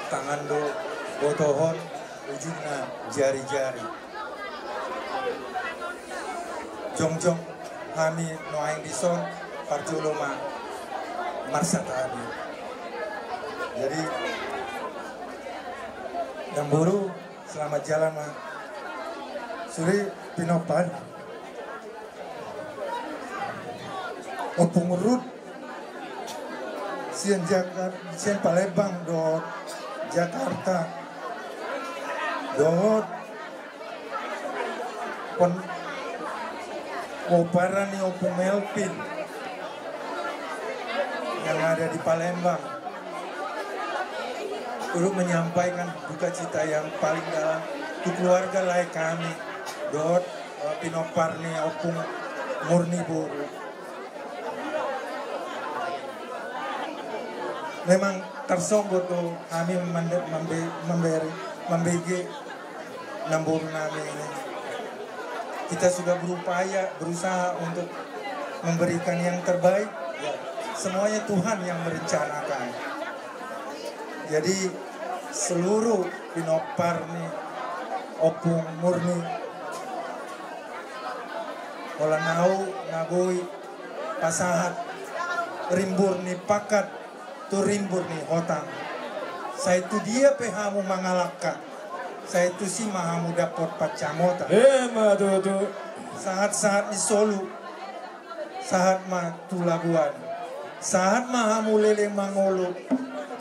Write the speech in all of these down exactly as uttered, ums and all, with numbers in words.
Tangan do botohon, ujungna jari-jari. Jongjong hami nuaeng dison, parjolo ma marsatadi. Jadi, namboru, selamat jalan ma. Sude pinompar, Ompung Rut, sian Jakar-, sian Palembang dohot Jakarta, dohot pon-, pomparan ni Ompung Melvin yang ada di Palembang, turut menyampaikan duka cita yang paling dalam tu keluarga lae kami dohot, eh, pinompar ni Ompung Murni boru. Memang tarsonggot do hami mande-, mambe-, mambere, mambege namboru nami ini. Kita sudah berupaya, berusaha untuk memberikan yang terbaik. Ya, semuanya Tuhan yang merencanakan. Jadi, seluruh pinompar ni Ompung Murni, holan ahu na boi pasahat rimbur ni pangkat tu rimbur ni hotang. Sai tu dia pe hamu mangalangka, sai tusi ma hamu dapot pansamotan. Emma tutu. Sahat-sahat ni solu, sahat ma tu labuan. Sahat ma hamu leleng mangolu,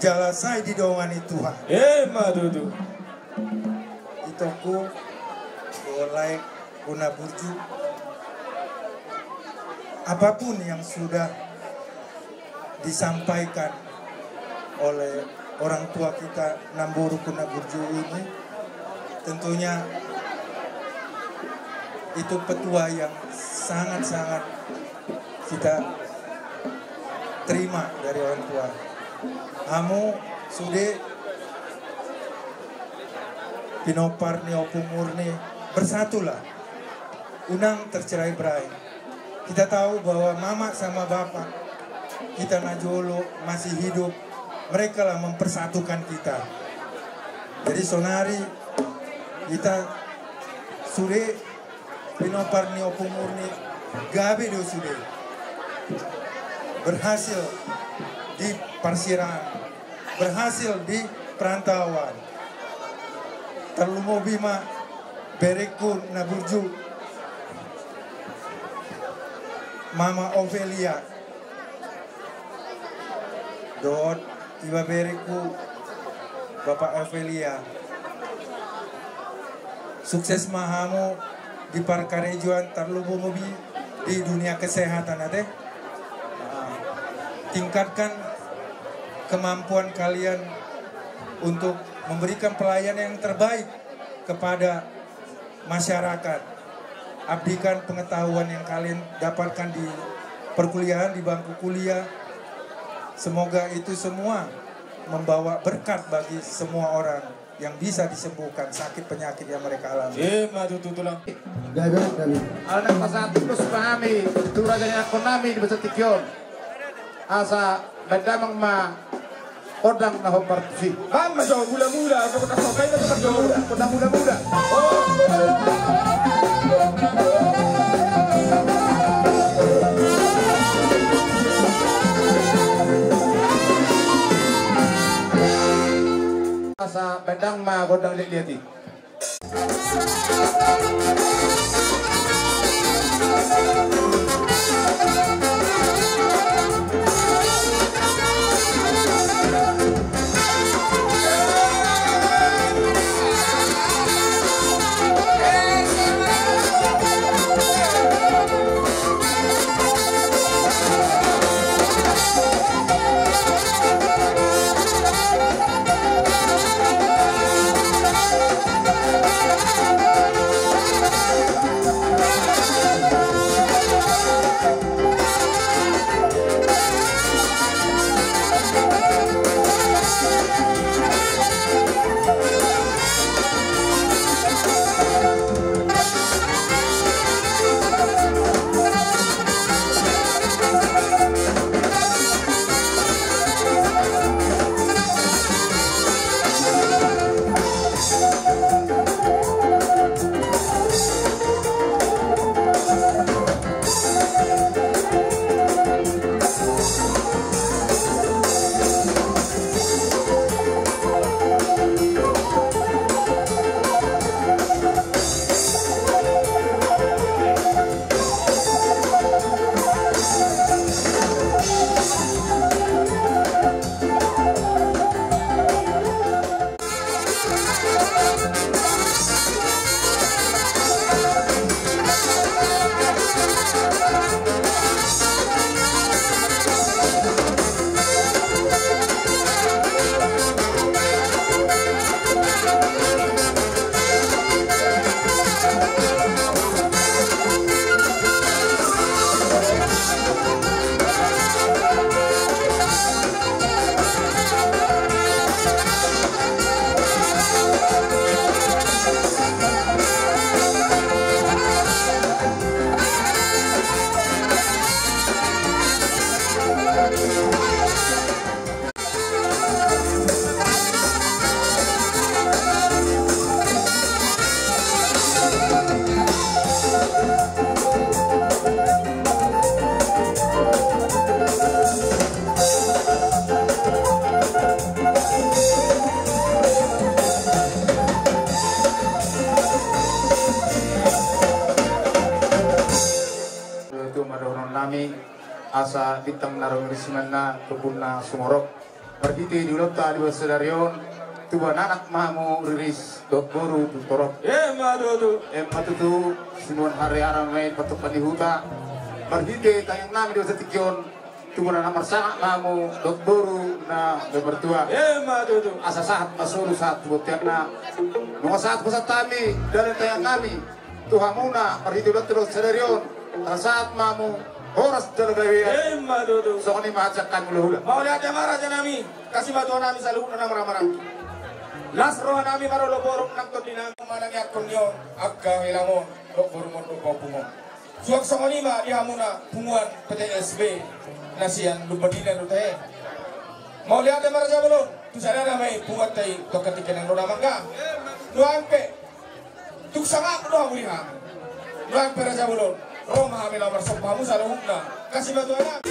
jala sai didongani Tuhan. Emma tutu. Itongku, dohot lae ku na burju. Apapun yang sudah disampaikan oleh orang tua kita, namboru ku na burju ini, tentunya itu petua yang sangat-sangat kita terima dari orang tua. Hamu sude pinompar ni Ompung Murni, bersatulah. Unang tercerai-berai. Kita tahu bahwa mama sama bapa kita na jolo masih hidup, mereka lah mempersatukan kita. Jadi saonari kita sude pinompar ni Ompung Murni, gabe do sude. Berhasil di parsiraan, berhasil di perantauan. Tarlumobi ma berengku na burju, Mama Ovelia. Dohot iba berengku, Bapak Ovelia. Sukses ma hamu di parkarejoan, tarlumobi di dunia kesehatan, ate. Nah, tingkatkan kemampuan kalian untuk memberikan pelayanan yang terbaik kepada masyarakat. Abdikan pengetahuan yang kalian dapatkan di perkuliahan, di bangku kuliah. Semoga itu semua membawa berkat bagi semua orang yang bisa disembuhkan sakit penyakit yang mereka alami. Emma tutu, Tulang. Gabe, gabe. Ala naeng pasahat ulos ma hami tu raja ni anakkon nami di bagasan tingki on. Asa baen damang ma gondang na hombar tusi. Bam ma jo mula-mula, pokokna so baen ma jo gondang mula-mula. Asa baen damang ma gondang liat-liat i. Dohonon nami, asa bintang na ro miriris simanna, kebunna sumorop. Marhite di ulaonta di bagasan sadari on, tubuan anak ma hamu riris dohot boru tu torop. Emma tutu. Emma tutu, sinuan hariara ma i pantopan ni huta. Marhite tangiang nami di bagasan tingki on, tubuan anak marsangap ma hamu dohot boru na gabe martua. Emma tutu. Asa sahat ma solu sahat tu bonteanna. Nunga sahat pesan nami, dalan tangiang nami tu hamuna, marhite ulaonta di bagasan sadari on, asa sahat ma hamu horas jala gabean. Emma tutu. Songon i ma hata sian hami hulahula. Mauliate ma raja nami, hasibatuan nami saluhutna na marhahamaranggi. Las roha nami marolopolop nang tondi nami manang i angka on ni on, angka helamon, dohot borumon dohot pahompuon. Suang songon i ma di hamuna punguan P T S B na sian Lumbandia do tahe. Mauliate ma raja bolon, tu sadana ma i punguanta i tu angka tingki na ro damang. Nuaeng pe tung sangap do hamu di hami. Nuaeng pe raja bolon, ro ma hami laho marsomba hamu saluhutna. Hasibatuan nami.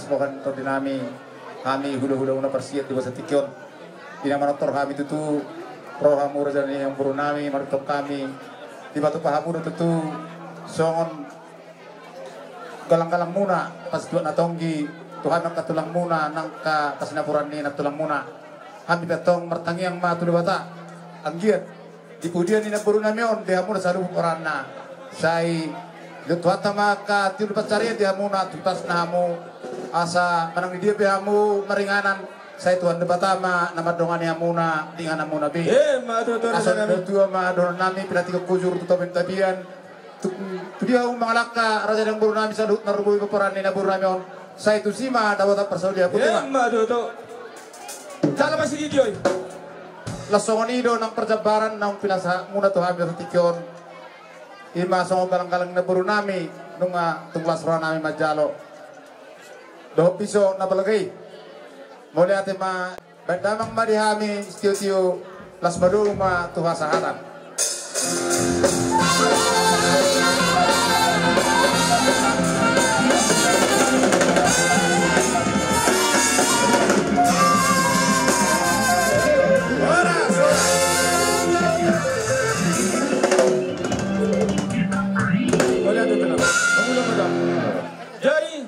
Roha ni tondi nami, hami hulahula muna parsiat di bagasan tingki on. Di na manortor hami tutu, ro hamu raja ni amangboru nami, manungkun hami. Dipatupa hamu do tutu songon galanggalang muna, pasituak na tonggi, tu hami angka tulang muna, nangka pasinapuran ni nantulang muna. Hami pe antong martangiang ma tu Debata. Anggiat di pudian ni namboru nami on di hamuna saluhut goarna. Sai didok Tuhanta ma angka tiur pansarian di hamuna, tu ipasna hamu. Asa manang di dia pe hamu maringanan, sai Tuhan Debata ma na mandongani hamuna di inganan muna be. Emma tutu. Asa raja nami. Tua ma dohonon nami, pinantikhon hujur tu topi ni tapian. Tu, tu dia hamu mangalangka raja ni amangboru nami saluhut na ro boi pomparan ni namboru nami on. Sai tusi ma dapotan parsaulian. Emma tutu. Jala masigi dioi. Laos songon i do nang parjambaran naung pinasahat muna tu hami di tingki on. I ma songon galanggalang ni namboru nami, nunga tung las roha nami manjalo. Dohot piso na balga i. Mauliate ma. Baen damang ma di hami sitiotio, laos madomu ma tu hasahatan. Jadi,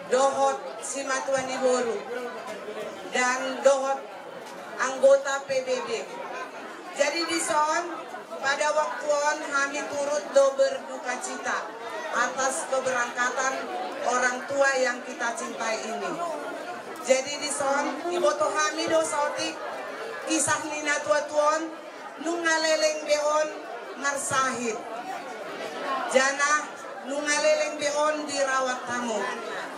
dohot simatua ni boru, dan dohot anggota P B B. Jadi dison, pada waktu on hami turut do berduka cita atas keberangkatan orang tua yang kita cintai ini. Jadi dison, diboto hami do saotik kisah ni natua-tua on, nunga leleng be on marsahit, janah nunga leleng be on dirawat hamu.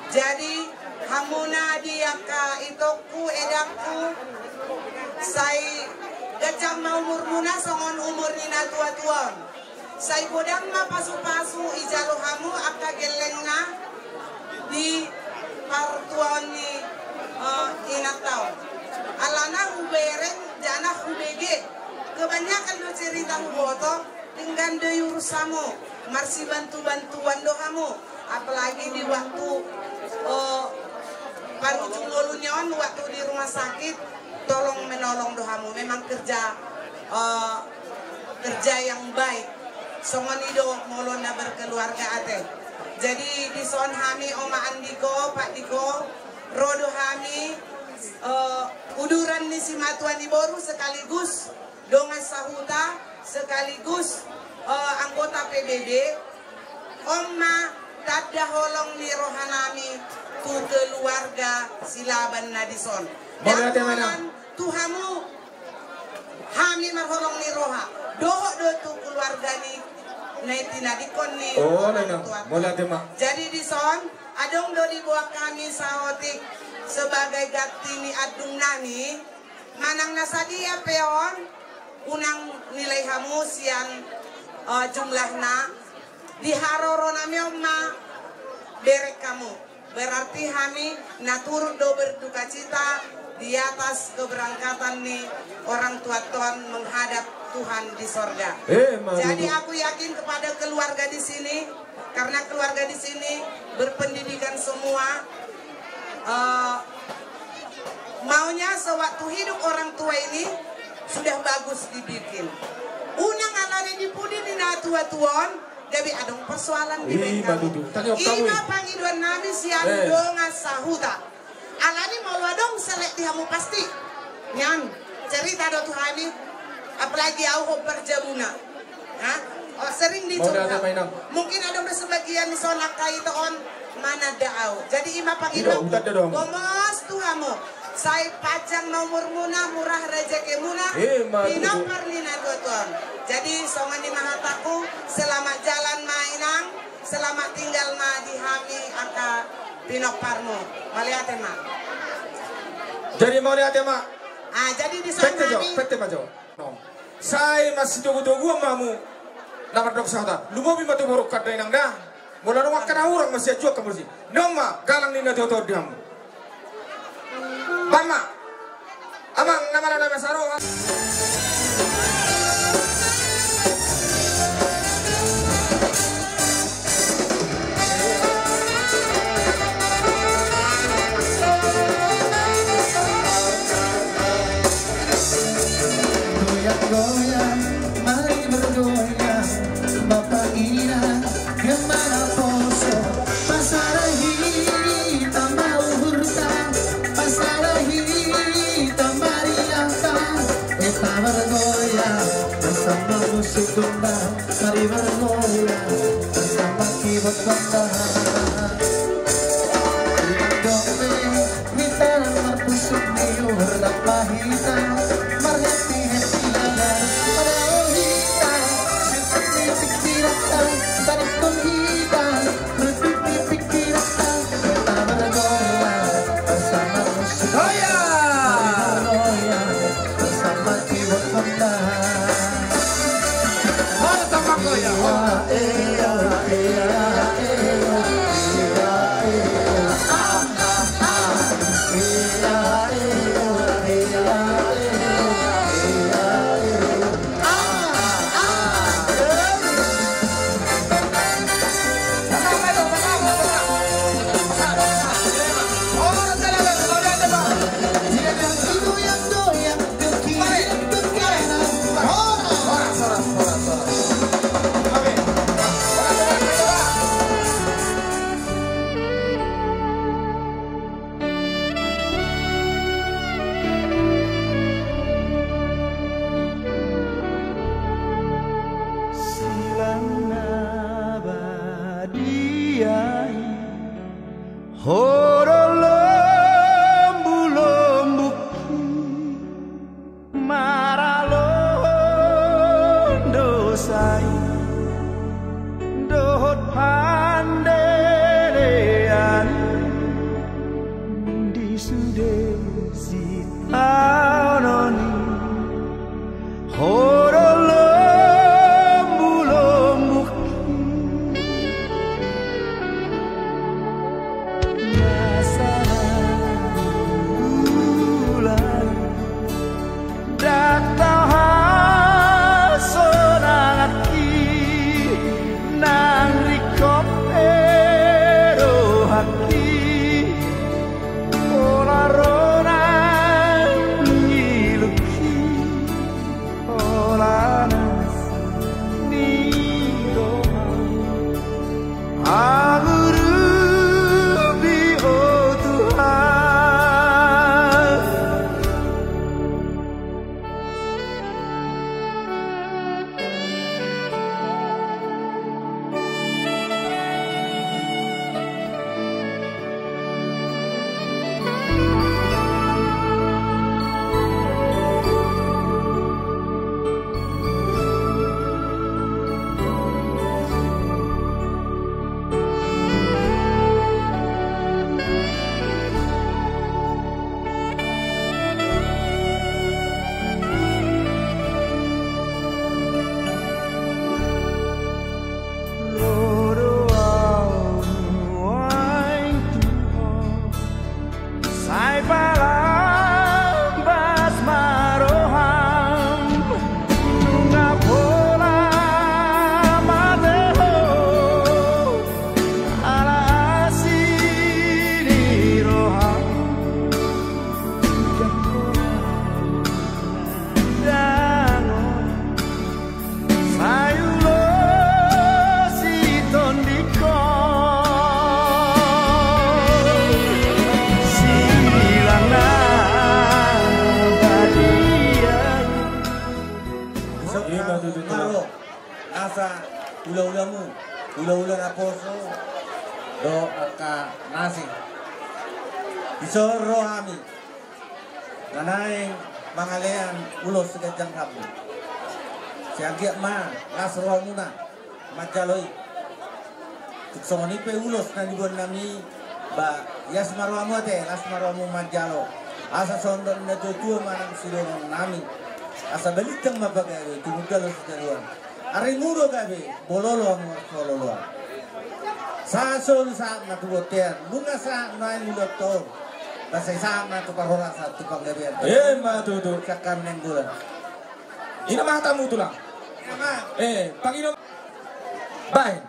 Jadi hamuna di angka itongku, edangku, sai ganjang ma umurmuna songon umur ni natua-tua on. Sai godang ma pasu-pasu ijalo hamu angka gellengna di partuaon ni, eh, inanta on. Alana hubereng janah hubege, kebanyakan do cerita huboto, denggan do iurus hamu, marsibantu-bantuan do hamu, apalagi di waktu, eh, parujung ngoluna on, waktu di rumah sakit, tolong menolong do hamu. Memang kerja, eh, kerja yang baik. Songon i do molo na berkeluarga ate. Jadi dison hami Oma Andiko, Pak Diko, ro do hami, eh, uduran ni simatua ni boru sekaligus dongan sahuta sekaligus, eh, anggota P B B. On ma tanda holong ni rohanami tu keluarga Silaban na dison. Mauliate ma, Inang. Dang holan tu hamu hami marholong ni roha, dohot do tu keluarga ni na tinadingkon ni, oh, orang tua. Mauliate ma. Jadi dison adong do diboan hami saotik sebagai ganti ni andungnami. Manang na sadia pe on, unang nilai hamu sian, eh, jumlahna. Di haroronami on ma bereng hamu. Berarti hami na turut do berduka cita di atas keberangkatan ni orang tua on menghadap Tuhan di sorga. Eh, ma tutu. Jadi aku yakin kepada keluarga di sini, karena keluarga di sini berpendidikan semua, eh, maunya sewaktu hidup orang tua ini sudah bagus dibikin. Unang alani di pudi ni natua-tua on gabe adong persoalan di, i, baen ma hamu. Tutu. Tanya. I ma pangidoannami sian, eh, dongan sahuta. Alani molo adong selek di hamu pasti nian cerita do tu hami, apalagi au hombar jabuna. Ha? Oh, sering dicurhat. Mauliate ma, Inang. Mungkin adong do sebagian ni sonang kaito on mananda au. Jadi i ma pangidoanku. Iya, udah dong. Gomos tu hamu. Sai panjang ma umurmuna, murah rezekimuna. Eh, ma tutu. Pinompar ni natua-tua on. Jadi songon i ma hataku, selamat jalan ma, Inang. Selamat tinggal ma di hami angka pinomparmu. Mauliate ma. Jadi mauliate ma. Ah, jadi dison hami. Pete jo, pete ma jo. No. Sai masitogu-toguan ma hamu na mardongan sahuta. Lumobi ma tu borungkon da, Inang, da. Molo adong angka na hurang ma sian juang hamu disi. Nunga ma galang ni natua-tua on di hamu. Baen ma. Amang, na mana na masa roha. Goyang-goyang, mari bergoyang, Bapa Inang, gembala poso, pasada hita ma uhurta, pasada hita ma riahta, hita bergoyang bersama musik gendang, mari bergoyang bersama keyboard gendang. Inang dong be, hita na marpusuk ni uhur, dapot hita marhappy-happy, pada hita siput ni pikiranta, tadingkon hita berpikir-pikiranta, hita bergoyang bersama musik. Goyang! Bergoyang bersama keyboard gendang. Mari sama goyang. Ho do lombulombu, maralohon do sai dohot pandelean di sude sitaonon i. Ho do lombulombu, na sanang ulang, ndang tau hasonanganki, nang ringkot pe rohangki. Pola ro nang ngilungki, pola nas ni roha, pangurupi, o Tuhan. Ro do au nuaeng tu ho, sai palambas ma roham, nunga pola mate ho, ala asi ni roham. Ndang on, sai ulos i tondingkon, silang na badia i. Ima tutu, Tulang. Asa hula-hulamu, hula-hula naposo dohot angka na asing. Dison ro hami na naeng mangalean ulos siganjang rambu. Sai anggiat ma las rohamuna manjalo i. Tung songon i pe ulos na niboan nami, ba ias ma rohamu ate, las ma rohamu manjalo. Asa songon na tua-tua manang sidongan nami. Asa balintang ma pagabe, tumundalhon sitadoan. Aringudo gabe, bololo hamu marsololoan. Sahat solu sahat ma tu bontean, nunga sahat nuaeng ulaonta on. Ba sai sahat ma tu parhorasan, tu panggabean. Ima tutu. Sangkap Nainggolan. Ina ma hatamu, Tulang. Ina ma. Eh, pangilo. Baen.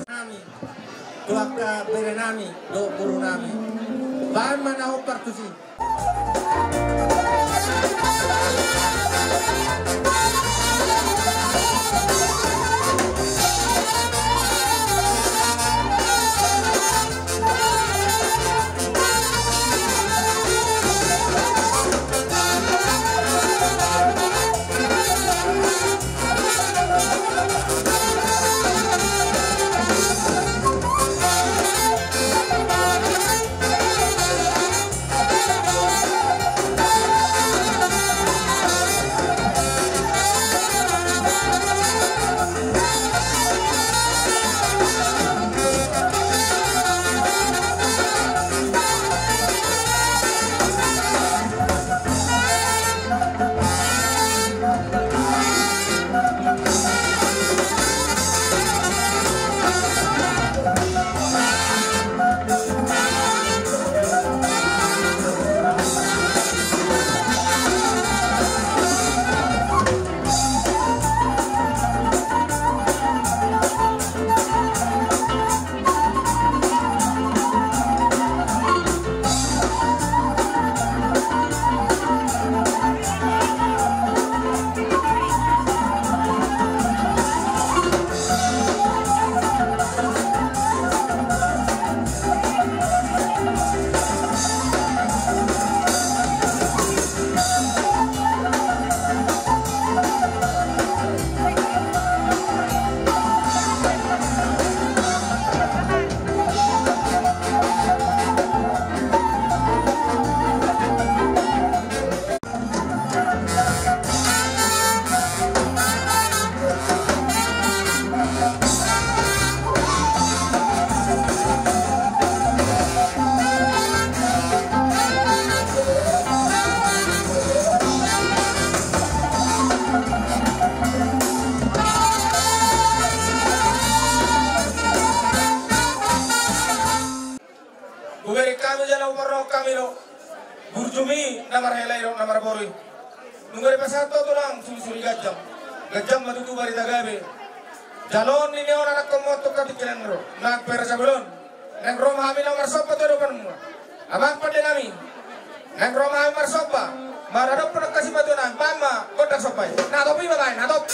Nami, tu angka bere nami dohot boru nami. Baen ma na hombar tusi. Hubereng hami jala huparrohahon hami do burjumi na marhela i dohot na marboru i. Nunga dipasahat ho tulang surisuri ganjang. Ganjang ma tutu barita gabe. Jaloon ni on anakhonmu on tu hatinggilangku. Nang pe raja bolon. Naeng ro ma hami na marsomba tu adopanmu. Amang pande nami. Naeng ro ma hami marsomba. Maradophon angka simatuam, baen ma gondang somba i. Na top i ma baen, na top.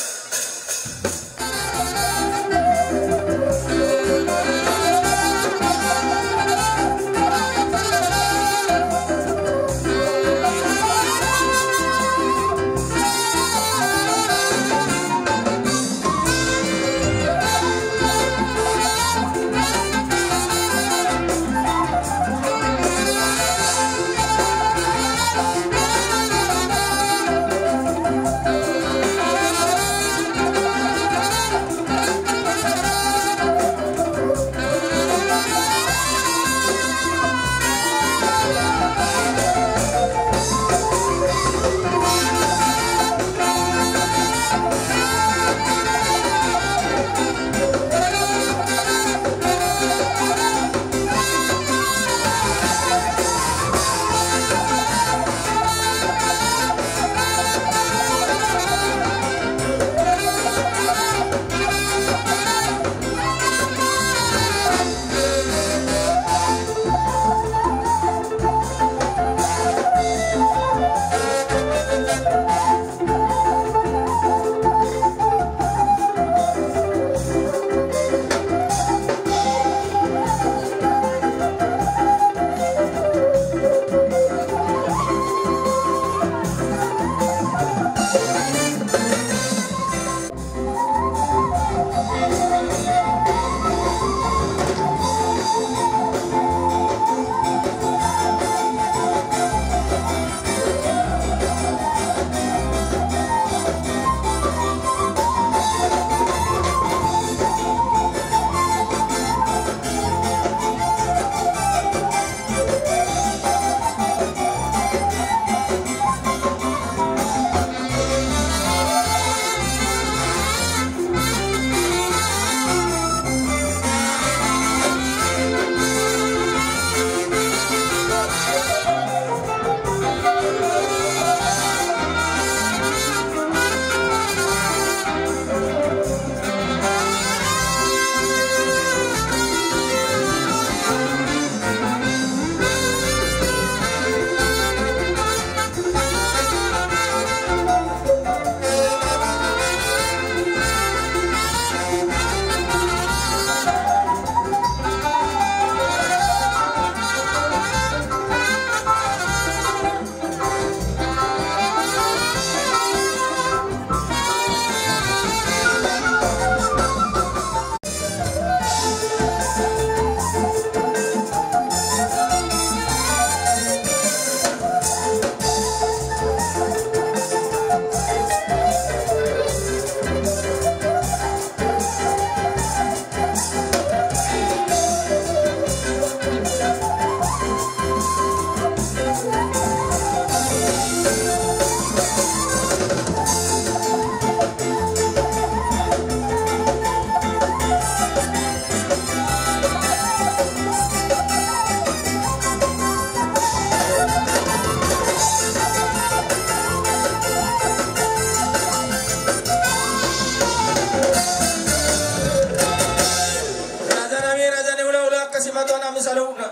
Raja nami, raja ni hulahula, angka simatuam nami saluhutna.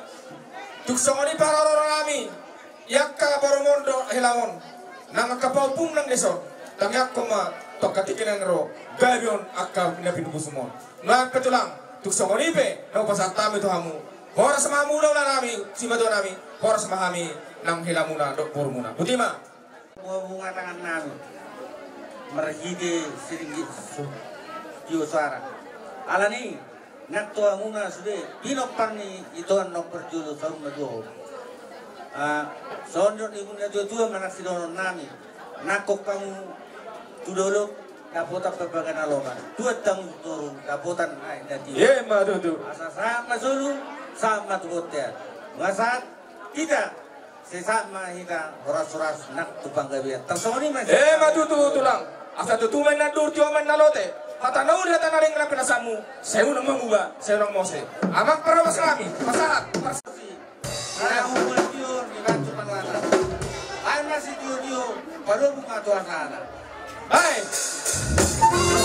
Tung songon i pe haroro nami. Ia angka borumon dohot helamon, nang angka pahompum nang dison, tangiangkon ma tu angka tingki na naeng ro, gabe on angka na pinungkusmon. Nang pe tulang, tung songon i pe na hupasahat hami tu hamu. Horas ma hamu hulahula nami, simatua nami, horas ma hami nang helamuna dohot borumuna. Botima. Bohabunga tangan nami marhite siringgit tio soara. Alani nang tu hamuna sude pinompar ni itoan na parjolo saur matua. Ah, songon nidok ni natuatua ma na sidohonon nami. Nangkok hamu tu dolok dapotan pe bagas na lomak, tuat hamu tu toru dapotan aek na tio. Ima tutu. Asa sahat ma solu, sahat ma tu bontean. Nunga sahat hita, sai sahat ma hita horas-horas nang tu panggabean. Tarsongon i ma. Ima tutu tulang. Asa tutu ma inna andur, tio ma inna lote. Hata na uli, hata na denggan, na pinasahatmu, sai unang manguba, sai unang mose. Amang parhobas nami, pasahat. Ina humalior ni bantu panganan. Ai masitiotio, parobung ma tu hasana. Baik.